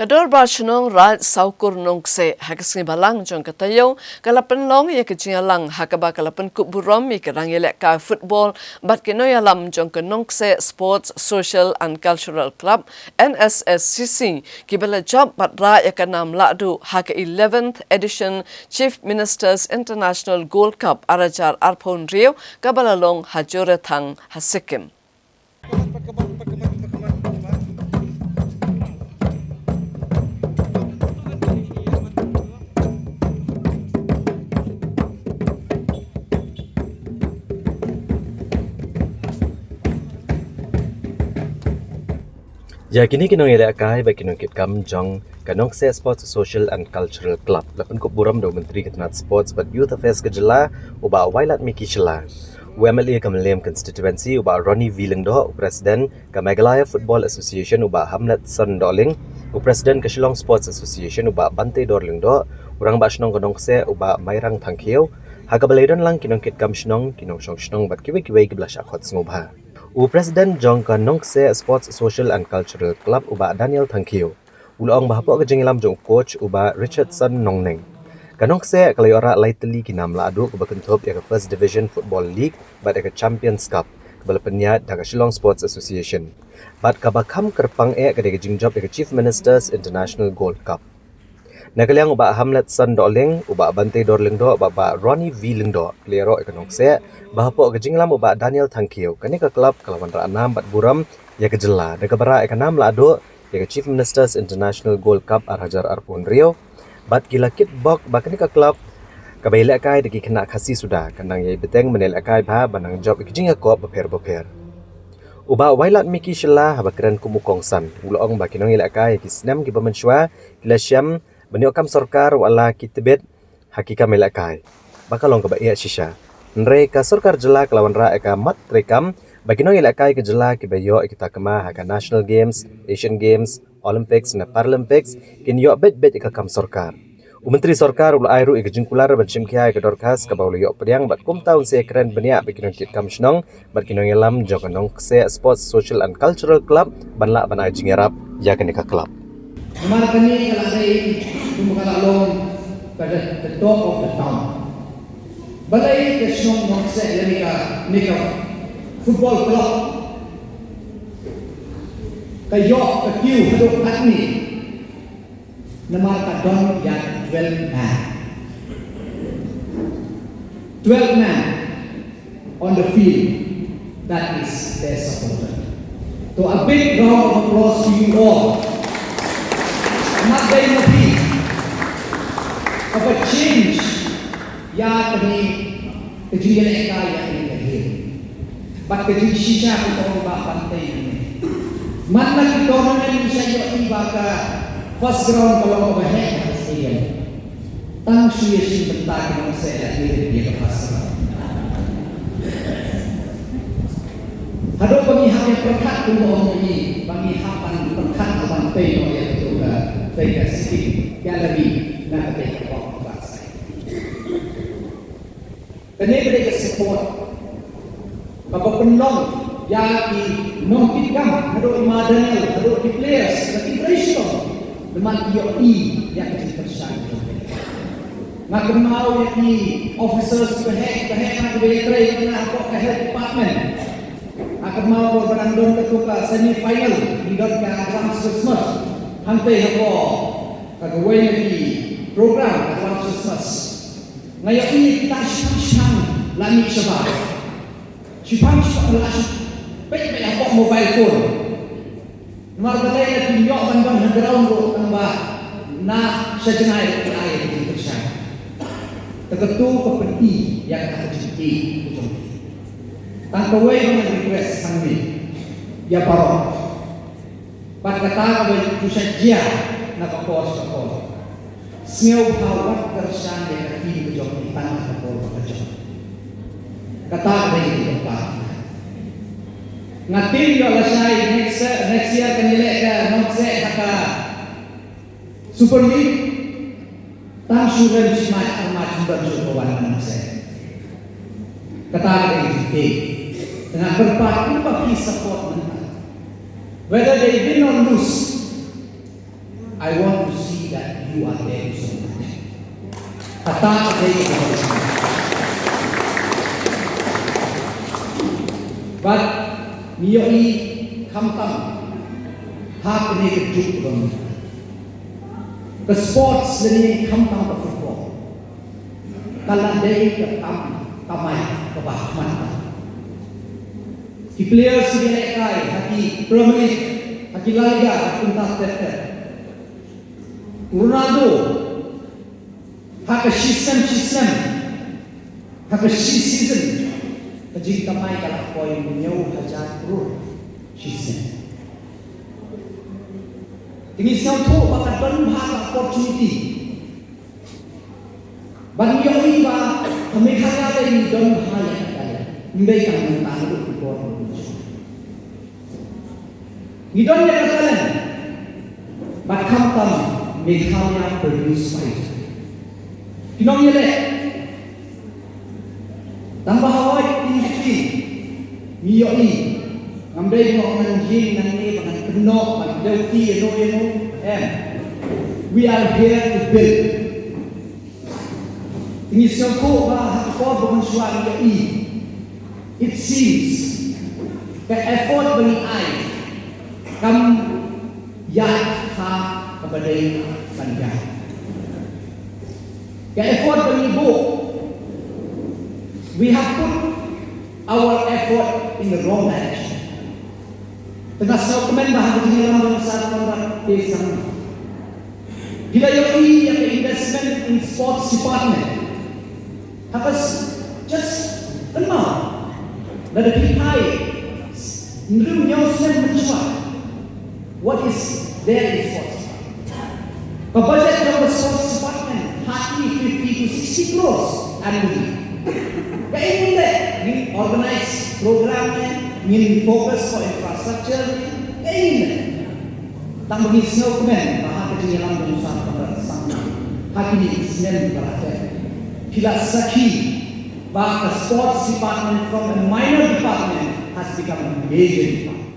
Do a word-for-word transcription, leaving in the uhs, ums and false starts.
Ka Dorbar Shnong Raid Sawkur Nongkseh ha ka sngi Balang jong ka taïew ka la pynlong ïa ka jingïalang ha kaba ka la pynkup burom ïa ki nongïalehkai football bad ki nongïalam jong ka Nongkseh Sports Social and Cultural Club, N S S C C, kiba la jop bad rah ïa ka nam lahduh ha ka eleventh edition Chief Minister's International Gold Cup ar hajar arphew hynriew kaba la long ha Jorethang ha Sikkim. Ïa kine ki nongïalehkai bad ki nongkitkam jong ka Nongkseh Sports Social and Cultural Club la pynkup burom da u Myntri ka tnat Sports bad Youth Affairs ka jylla, u Bah Wailadmiki Shylla, u M L A ka Mylliem Constituency, u Bah Ronnie V Lyngdoh, u President ka Meghalaya Football Association, u Bah Hamletson Dohling, u President ka Shillong Sports Association, u Bah Bantedor Lyngdoh, u Rangbah Shnong ka Nongkseh, u Bah Mairang Thangkhiew, ha kaba la ïadon lang ki nongkitkam shnong, ki nongshong shnong bad kiwei kiwei kiba la shah khot sngewbha. U President jong ka Nongkseh Sports Social and Cultural Club, u Bah Daniel Thangkhiew, u la ong ba hapoh ka jingïalam jong u coach, u Bah Richardson Nongneng, ka Nongkseh ka la ïoh rah lai tylli ki nam lahduh, kaba kynthup ïa ka First Division Football League bad ïa ka Champions Cup, kaba la pynïaid da ka Shillong Sports Association. Bad kaba kham kyrpang eh ka dei ka jingjop ïa ka Chief Minister's International Gold Cup. Na ka liang u Bah Hamletson Dohling, u Bah Bantedor Lyngdoh bad Bah Ronnie V Lyngdoh ki la ïaroh ïa ka Nongkseh ba hapoh ka jingïalam u Bah Daniel Thangkhiew, kane ka club ka la wanrah nam bad burom ïa ka jylla da kaba rah ïa ka nam lahduh ïa ka Chief Minister's International Gold Cup ar hajar arphew hynriew. Bad ki la kitbok ba kane ka club kaba ïalehkai da ki khynnah Khasi suda kan nang ïai bteng ban ïalehkai bha ban nang jop ïa ki jingïakop bapher bapher. U Bah Wailadmiki Shylla haba kren kum u kongsan u la ong ba ki nongïalehkai ha ki snem kiba mynshuwa ki la shem ban ïoh kam sorkar wat la ki tbit ha ki kam ïalehkai ba ka long kaba eh shisha. Hynrei ka sorkar jylla ka la wanrah ïa ka mat treikam ba ki nongïalehkai ka jylla kiba ïoh ïa ki takma ha ka National Games, Asian Games, Olympics ne Paralympics kin ïoh beit beit ïa ka kam sorkar. U Myntri Sorkar u la ai ruh ïa ka jingkular ban shimkhia ïa ka dorkhas kaba u la ïoh pdiang bad kumta un sa ïakren bniah bad ki nongkitkam shnong bad ki nongïalam jong ka Nongkseh Sports Social and Cultural Club ban lah ban ai jingïarap ïa kane ka club. Namar kane ka la dei kum ka la long ka the, the talk of the town. Balei ka shnong Nongkseh lane ka, ne ka football club ka ïoh ka kiew haduh katne? Namar ka don ïa twelve man. Twelve man on the field, that is their supporter. So a big round of applause to you all. Mat dei ma phi kaba change ïa kane ka jingïalehkai ïa kane ka game. Bad ka jingshisha ka long ba ban tei ne. Man la ki tournament ki sa ïohi ba ka first round ka long kaba heh ha ka stadium. Tang shu ïashim bynta ki Nongkseh la ki ïa ka first round. Haduh ba ngi hap ïa pyrkhat kumba ong ngi, ba ngi hap ban pyrkhat ban tei noh ïa kito ka tei ka Sikkim, ïa la ngi na ka tei ka pop ka sai. Kane ka dei ka support kaba pynlong ïa ki nongkitkam, haduh i Ma Daniel, haduh ki players, haduh ki trei shilong. Namar ki ïohi ïa ka jingkyrshan jong ki. Nga kynmaw ïa ki officers kiba heh, kiba heh, kiba ïatrei na hapoh ka health department. Nga kynmaw ba nang don kato ka semi final, ngi don ka advance Christmas. Hangtei hapoh ka kawei na ki program advance Christmas. Nga ïohi kita shiphang shiphang la mih shabar. Shiphang shiphang la shu peit peit hapoh mobile phone. Namar balei la kim ïoh ban don ha ground ruh tang ba na sha jngai ruh ki ai ki kyrshan. Te kato ka pyni ïa kata ka jingkit ka jong ki. Tang kawei ba ngan request hangne ïa baroh. Bad kata kaba ju shah jia na ka por sha ka por. Sngewbha wat kyrshan ïa ka team ka jong phi tang na ka por ba ka jong. Kata ka dei ka jong ka. Nga tip ïoh lashai next, next year kan ïaleh ka Nongkseh ha ka Super League. Tang shu rem shi match ar match ym don shuh ba wan na Nongkseh. Kata ka dei ka jingtip. Te nga kyrpad kumba phi support mynta. Whether they win or lose, I want to see that you are there to support them. Kata ka dei ka dei. But ngi ïohi khamtam ha kane ka juk ka sports lane khamtam ka football. Ka la dei ka kam kamai kaba khmat. Ki players ki lehkai ha ki Premier League, ha ki La Liga, ha kumta ter ter. Ronaldo, ha ka shi snem shi snem, ha ka shi season, ka jingkamai ka la poi hynñiew hajar klur shi snem. Te ngi sngewthuh ba ka don bha ka opportunity. Ban ïohi ba ka Meghalaya dei ngi don bha ïa ka talent. Ym dei tang ngi tang ruh ki bor. Ngi don ïa ka talent. Bad khamtam Meghalaya produce fighter. Ki nongïaleh. Tang ba hawai in between. Ngi ïohi. Ngam dei ba ngan ïeng nangne ba ngan kynnoh ba ngi dei ti ïano ïano. Em. We are here to build. Ngi sngewthuh ba ha ka por ba mynshuwa ngi ïohi. It seems ka effort ba ngi ai kam ïaid ha kaba dei ban ïaid. Ka effort ba ngi buh, we have put our effort in the wrong direction. Te nga sngewkmen ba ha ka jingïalam jong u Sir Conrad K Sangma, phi la ïohi ïa ka investment in sports department. Ha ka s-, just kynmaw, lada phi phai hynriew hynñiew snem mynshuwa, what is there in sports? Ka budget jong ka sports department hardly fifty to sixty crores annually. Kaei ngin leh? Ngin organize program ne, ngin focus ko infrastructure ne, kaei ngin leh? Tang ba ngi sngewkmen ba ha ka jingïalam jong u Sir Conrad Sangma ha kine ki snem ba la dep, phi la sakhi ba ka sports department from a minor department has become a major department.